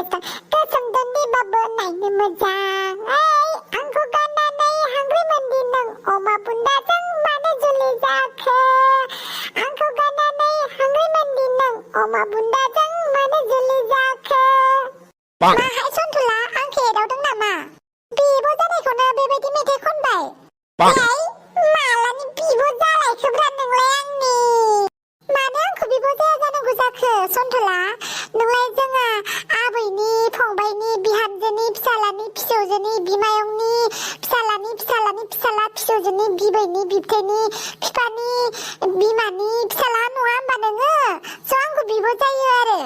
बेस्तां गोसोमदोननिबाबो नायनो मोजां आंखौ गाननानै हांग्रिमोनदि नों अमा बुन्दाजों मानो जुलि जाखो आंखौ गाननानै हांग्रिमोनदि नों अमा बुन्दाजों मानो जुलि जाखो माहाय सन्थुला आंखौ एदावदों नामा बिब' जानायखौनो बेबायदि मेथाइ खनबाय मालानि बिब' जालायखोब्रा नोंलाय आंनि मानो आंखौ बिब' जाया जानांगौ जाखो सन्थुला नोंलाय जोंहा आबैनि फंबायनि बिहामजोनि फिसालानि फिसौजोनि बिमायंनि फिसालानि फिसालानि फिसाला फिसौजोनि बिबैनि बिबथैनि बिफानि बिमानि फिसाला नङा होमबा नोङो स' आंखौ बिब' जायो आरो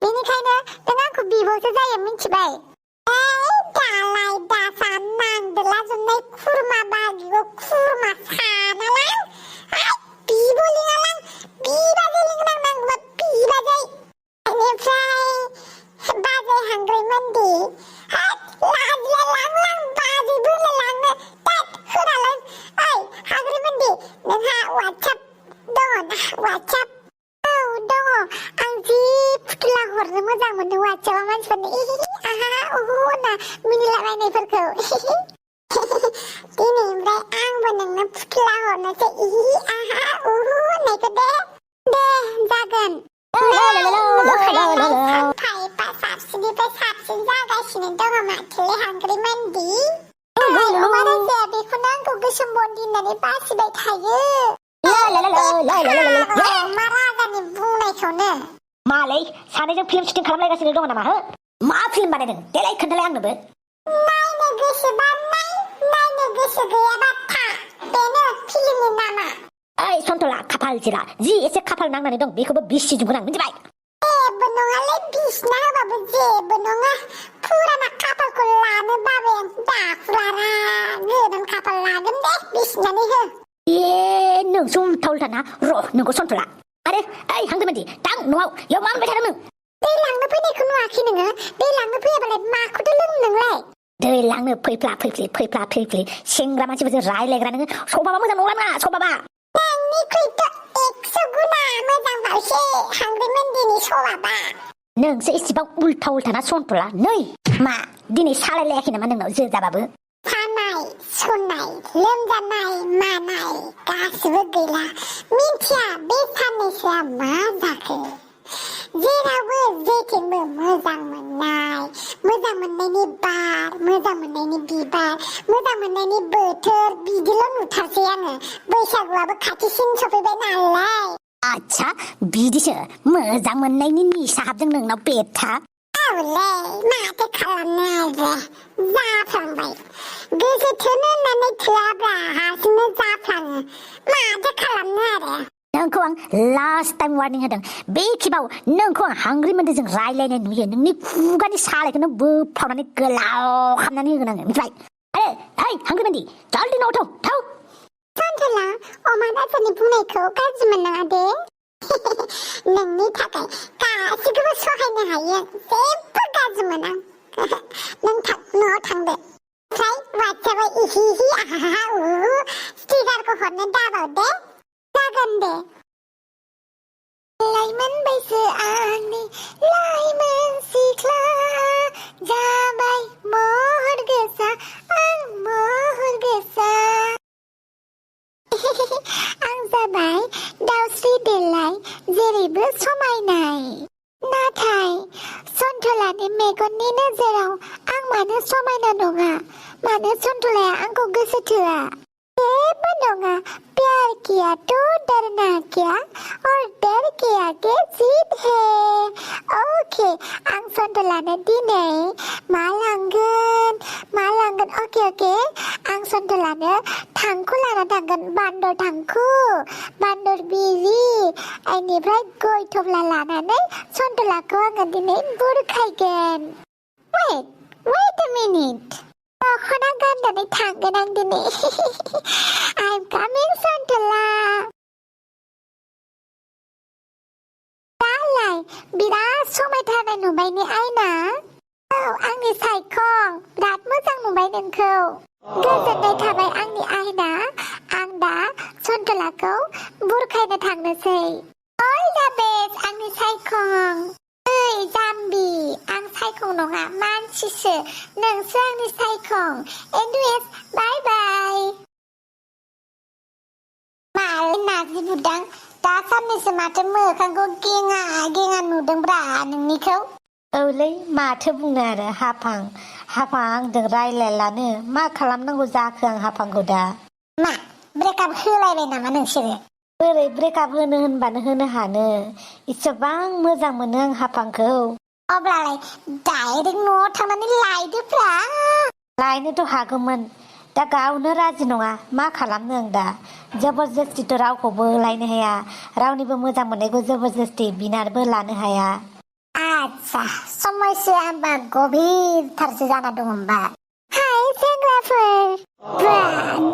बेनिखायनो नों आंखौ बिब'सो जायो मिथिबाय दालाय दासा नांदोला जोंनाय खुरमा बागिखौ खुरमा सानालां बिब' लिङालां बिबाजै लिंनांनांगौबा बिबाजै बेनिफ्राय बाजै हांग्रिमोनदि लाजिया लांलां बाजै बोलालांनो होनालाय हांग्रिमोनदि नोंहा वाट्सएप दङ ना वाट्सएप औ दङ आं जि फुथुला हरनो मोजां मोनो वाट्सएपआव मानसिफोरनो आहा उहु होनना मिनिलाबायनायफोरखौ दिनैनिफ्राय आंबो नोंनो फुथुला हरनोसै आहा उहु होननायखौ दे जागोन सानफा एफा साबसिननिफ्राय साबसिन जागासिनो दङ माथोलै हांग्रिमोनदि अमा राजाया बेखौनो आंखौ गोसोम बन्दी होननानै बासिबाय थायो अमा राजानि बुंनायखौनो मालै सानैजों फिल्म शुटिं खालामलायगासिनो दङ नामा हो मा फिल्म बानायदों देलाय खोन्थालाय आंनोबो नायनो गोसोबा नाय नायनो गोसो गैयाबा था बेनो फिल्मनि नामा ओइ सन्थला खाफाल जिरा जि एसे खाफाल नांनानै दं बेखौबो बिसिजोबगोन आं मिथिबाय जेबो नङालै बिसिना होबाबो जेबो नङा फुराना खाफालखौ लानो बाबाय आं दाखुरारा गोदान खाफाल लागोन दे बिसिनानै हो नोंसो उल्था उल्था ना र' नोंखौ सन्थला आरो ओइ हांग्रिमोनदि थां न'आव याव मा मोनबाय थादों नों दै लांनो फैनायखौ नुवाखै नोङो दै लांनो फैयाबालाय माखौथो लोंनो नोंलाय दै लांनो फैफ्ला फैफ्लि सेंग्रा मानसिफोरजों रायलायग्रा नोङो सबाबा मोजां नंला ना सबाबा नोंनिख्रुइथ' 100 गुना मोजां बावसो हांग्रिमोनदिनि सबाबा नोंसो इसेबां उल्था उल्था ना सन्थला नै मा दिनै सालायलायाखै नामा नोंनाव जो जाबाबो सानाय सुनाय लोमजानाय मानाय गासिबो गैला मिथिया बे साननैसोआ मा जाखो जेरावबो जेथिंबो मोजां मोननायनि बार मोजां मोननायनि बिबार मोजां मोननायनि बोथोर बिदिल' नुथारसै आङो बैसागुआबो खाथिसिन सफैबाय नालाय आच्छा बिदिसो मोजां मोननायनि निसा हाबदों नोंनाव बेथा औलै माथो खालामनो आरो जाफ्लांबाय गोसो थोनो होननानै थोआब्ला हारसिंनो जाफ्लाङो माथो खालामनो आरो नोंखौ आं लास्ट टाइम वार्निं होदों बे खेबाव नोंखौ आं हांग्रिमोनदिजों रायलायनाय नुयो नोंनि खुगानि सालायखौनो बोफ्रावनानै गोलाव खालामनानै होगोन आङो मिथिबाय आरे ओइ हांग्रिमोनदि जल्दि न'आव थाव सन्थला अमा राजानि बुंनायखौ गाज्रि मोननाङा दे नोंनि थाखाय गासिखौबो सहायनो हायो जेबो गाज्रि मोना नों न'आव थांदो ओमफ्राय वाट्सएपआव इहि आहा स्टिकारखौ हरनो दाबाव दे जागोन दे लाइमोन बैसो आंनि लाइमोन सिख्ला जाबाय महर गोसा आं महर गोसा आं जाबाय दाउस्रि देलाय जेरैबो समायनाय नाथाय सन्थलानि मेगननि नोजोराव आं मानो समायना नङा मानो सन्थलाया आंखौ गोसो थोआ जेबो नङा प्यार किया तो डरना क्या और डर के आगे जीत है ओके आं सन्थलानो दिनै मा लांगोन अके आं सन्थलानो थांखु लाना थांगोन बान्दर थांखु बान्दर बिरि बेनिफ्राय गय थफ्ला लानानै सन्थलाखौ आङो दिनै बुरखायगोन wait a minute दख'ना गाननानै थांगोन आं दिनै I'm coming सन्थला दालाय बिराद समायथारनाय नुबाय ने आइना औ आंनि साइखं बिराद मोजां नुबाय नोंखौ गोजोननाय थाबाय आंनि आइना आं दा सन्थलाखौ बुरखायनो थांनोसै ओइ जाबेस आंनि साइखं ओइ जाम्बि आं साइखं सायखं नङा मानसिसो नोंसो आंनि सायखं एडुएस बाय बाय मालै नाजि बुदां दा साननैसो माथो मोखांखौ गेङा नुदोंब्रा नोंनिखौ औलै माथो बुंनो आरो हाफां आंजों रायलायलानो मा खालामनांगौ जाखो आं हाफांखौ दा मा ब्रेकआप होलायबाय नामा नोंसोरो बोरै ब्रेकआप होनो होनबानो होनो हानो इसेबां मोजां मोनो आं हाफांखौ अब्लालाय डाइरेक्ट न'आव थांनानै लायदोब्रा लायनोथ' हागौमोन दा गावनो राजि नङा मा खालामनो आं दा जबरदस्तिथ' रावखौबो लायनो हाया रावनिबो मोजां मोननायखौ जबरदस्ति बिनानैबो लानो हाया आच्छा समस्या होमबा गभिरथारसो जाना दं होमबा हाय सेंग्राफोर बा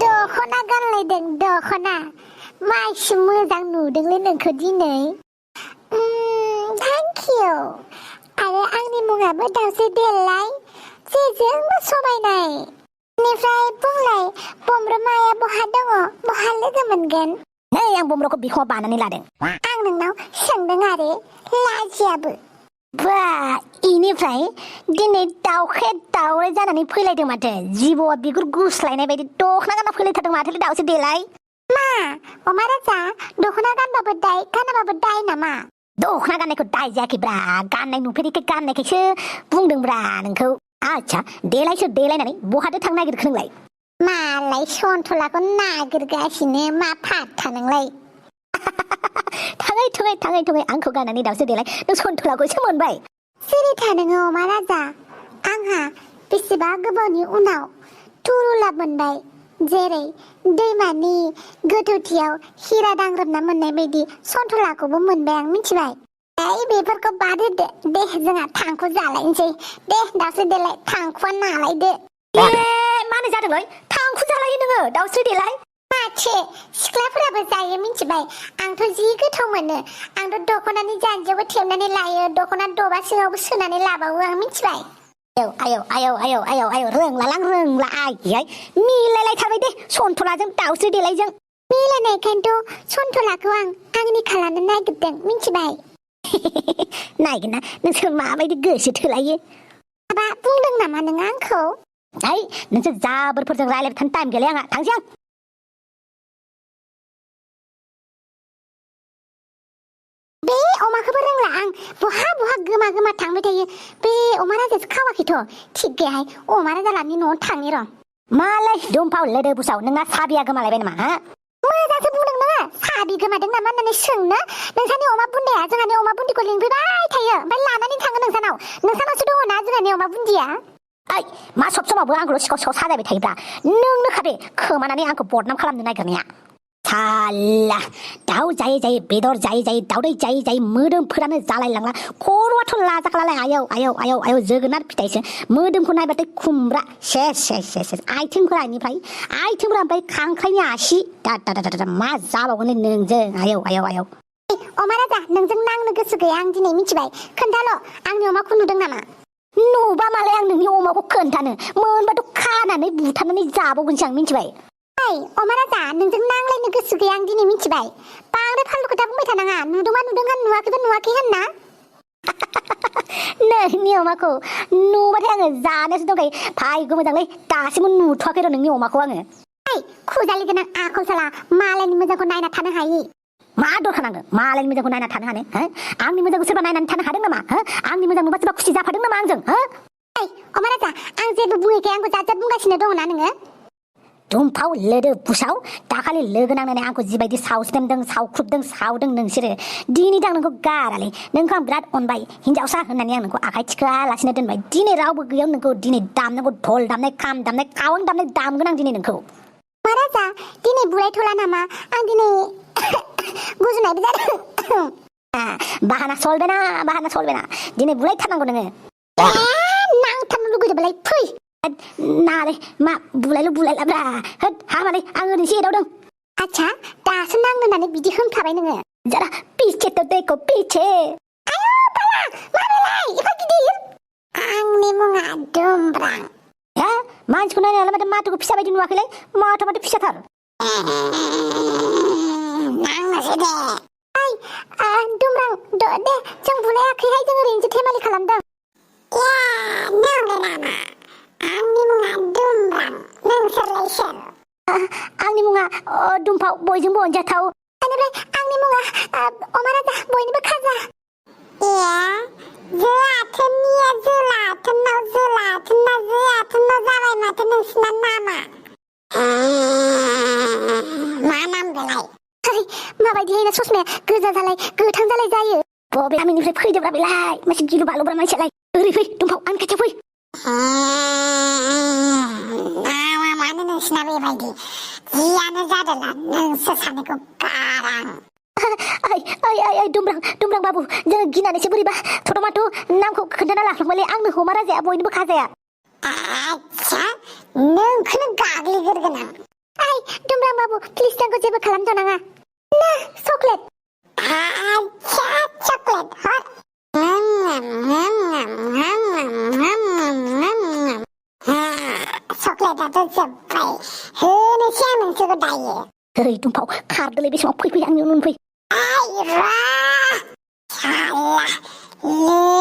दख'ना गानलायदों दख'ना माइसि मोजां नुदोंलै नोंखौ दिनै थेंक इउ आरो आंनि मुङाबो दावसे देलाय जेजोंबो समायनाय बेनिफ्राय बुंलाय बम्ब्रमाया बहा दङ बहा लोगो मोनगोन नै आं बम्ब्रखौ बिखुङाव बानानै लादों आं नोंनाव सोंदों आरो लाजियाबो बा इनिफ्राय दिनै दाउखे दाउराय जानानै फैलायदों माथो जिबौआ बिगुर गुस्लायनाय बायदि दख'ना गानना फैलायथारदों माथो दाउसे देलाय मा अमा राजा दख'ना गानबाबो दाय गानाबाबो दाय नामा दख'ना गाननायखौ दाय जायाखैब्रा गाननाय नुफेरिखाय गाननायखायसो बुंदोंब्रा नोंखौ आच्छा देलायसो देलायनानै बहाथो थांनो नागिरखो नोंलाय मालाय सनथलाखौ नागिरगासिनो मा फात्ता नोंलाय थाङै आंखौ गाननानै दाउसो देलाय नों सनथलाखौसो मोनबाय सिरि था नोङो अमा राजा आंहा बेसेबा गोबावनि उनाव तुरुला मोनबाय जेरै दैमानि गोथौथियाव हिरा दांग्रोमना मोननाय बायदि सनथलाखौबो मोनबाय आं मिथिबाय बेफोरखौ बाद होदो दे जोंहा थांखु जालायनोसै दे दाउस्रि देलाय थांखुआ नालायदो मानो जादोंलै थांखु जालायो नोङो दाउस्रि देलाय माथो सिख्लाफोराबो जायो मिथिबाय आंथ' जि गोथाव मोनो आंथ' दख'नानि जान्जियावबो थेबनानै लायो दख'ना दबा सिङावबो सोनानै लाबावो आं मिथिबाय आयौ रोंला आयै मिलायलायथारबाय दे सनथलाजों दाउस्रि देलायजों मिलायनायखायनोथ' सनथलाखौ आं आंनि खालामनो नागिरदों मिथिबाय नायगोन ना नोंसोर माबायदि गोसो थोलायो माबा बुंदों नामा नों आंखौ नोंसोर जाबोरफोरजों रायलायबाय थानो टाइम गैला आंहा थांसै आं बे अमाखौबो रोंला आं बहा गोमा थांबाय थायो बे अमा राजासो खावाखैथ' थिग गैयाहाय अमा राजा लानि न'आव थांनि र' मालाय दुम्फाव लोदो बुसाव नोंना साबिया गोमालायबाय नामा मोजांसो बुंदों नोङो साबि गोमादों नामा होननानै सोंनो नोंसानि अमा बुन्दाया जोंहानि अमा बुन्दिखौ लिंफैबाय थायो ओमफ्राय लानानै थाङो नोंसानावसो दङ ना जोंहानि अमा बुन्दिया मा सब समावबो आंखौल' सिखाव सिखाव साजायबाय थायोब्रा नोंनो खादे खोमानानै आंखौ बदनाम खालामनो नागिरनाया साला दाउ जायै बेदर जायै दाउदै जायै मोदोमफोरानो जालायलांला खर'आथ' लाजाखालाय आयौ जोगोनार फिथाइसो मोदोमखौ नायबाथाय खुमब्रा सेस आथिंफोरा ओमफ्राय खांख्राइनि आसि दा मा जाबावगोनलै नोंजों आयौ अमा राजा नोंजों नांनो गोसो गैया आं दिनै मिथिबाय खोन्थाल' आंनि अमाखौ नुदों नामा नुबा मालाय आं नोंनि अमाखौ खोन्थानो मोनबाथ' खानानै बुथारनानै जाबावगोनसो आं मिथिबाय अमा राजा नोंजों नांलायनो गोसो गैया आं दिनै मिथिबाय बांद्राय फालतु खोथा बुंबाय थानाङा नुदोंबा नुदों होन नुवाखैबा नुवाखै होनना नोंनि अमाखौ नुबाथाय आङो जानोसो दंखायो भाग्य मोजांलै दासिमबो नुथ'वाखै र' नोंनि अमाखौ आङो खुजालि गोनां आखल साला मालायनि मोजांखौ नायना थानो हायि मा दरखार नांगौ मालायनि मोजांखौ नायना थानो हानो आंनि मोजांखौ सोरबा नायनानै थानो हादों नामा आंनि मोजां नुबा सोरबा खुसि जाफादों नामा आंजों अमा राजा आं जेबो बुङैखाय आंखौ जात बुंगासिनो दङ ना नोङो दुम्फाव लोदो बुसाव दाखालि लोगो नांनानै आंखौ जिबायदि सावस्रेमदों सावख्रुबदों सावदों नोंसोरो दिनै आं नोंखौ गारालै नोंखौ आं बिराद अनबाय हिन्जावसा होननानै आं नोंखौ आखाइ थिखालासिनो दोनबाय दिनै रावबो गैयाव नोंखौ दिनै दामनांगौ धल दामनाय खाम दामनाय कावं दामनाय दामगोन आं दिनै नोंखौ अमा राजा दिनै बुलायथ'ला नामा आं दिनै गुजुनायबो जादों बाहाना सलबेना दिनै बुलायथारनांगौ नोङो नांथारनो लुगैदोंबालाय फै नारे मा बुलायलाब्रा हामालै आं ओरैनोसो एदावदों आच्छा दासो नांनो होननानै बिदि होनखाबाय नोङो जरा पीछे तो देखो पीछे आयौ बाला माबेलाय एफा गिदिर आंनि मुङा दुमब्रां मानसिखौ नायनायालाय माथो माथोखौ फिसा बायदि नुवाखैलै माथो फिसाथार नांनोसै दे दुमब्रां दे जों बुलायाखैहाय जों ओरैनोसो थेमालि खालामदों नामा आंनि मुङा दुमब्रां नोंसोरलाय सोर आंनि मुङा दुम्फाव बयजोंबो अनजाथाव बेनिफ्राय आंनि मुङा अमा राजा बयनिबो खाजा जोआथोननिया जोलाथोननाव जोलाथोनना जोआथोननाव जाबाय माथो नोंसिना नामा मा नाम बेलाय माबायदिहाय ना ससमाया गोजा जालाय गोथां जालाय जायो बबे गामिनिफ्राय फैदोंब्रा बेलाय मानसि गिलु बालुब्रा मानसियालाय ओरै फै दुम्फाव आंनि खाथियाव फै नामा मानो नोंसिना बेबायदि जियानो जादोंला नोंसोर सानैखौ गारां ओइ दुमब्रां बाबु जोङो गिनानैसो बोरैबा थ'थ'माथ' नामखौ खोन्थाना लाफ्लांबायलै आंनो अमा राजाया बयनिबो खाजाया आच्छा नोंखौनो गाग्लिगोरगोन आं दुमब्रां बाबु प्लिज आंखौ जेबो खालामथ'नाङा ना चक्लेट आच्छा चक्लेट हर चक्लेटआथ' जोब्बाय होनोसै आं नोंसोरखौ दायो ओइ दुम्फाव खारदोलै बे समाव फै आंनि उन फै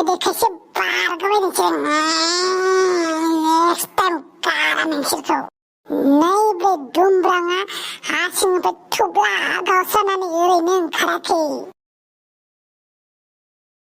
लोगोखायसो बारग'बाय नोंसोर नेक्स्ट टाइम गारा नोंसोरखौ नैबे दुमब्राङा हा सिंनिफ्राय थुब्ला गावस्रानानै ओरैनो ओंखाराखै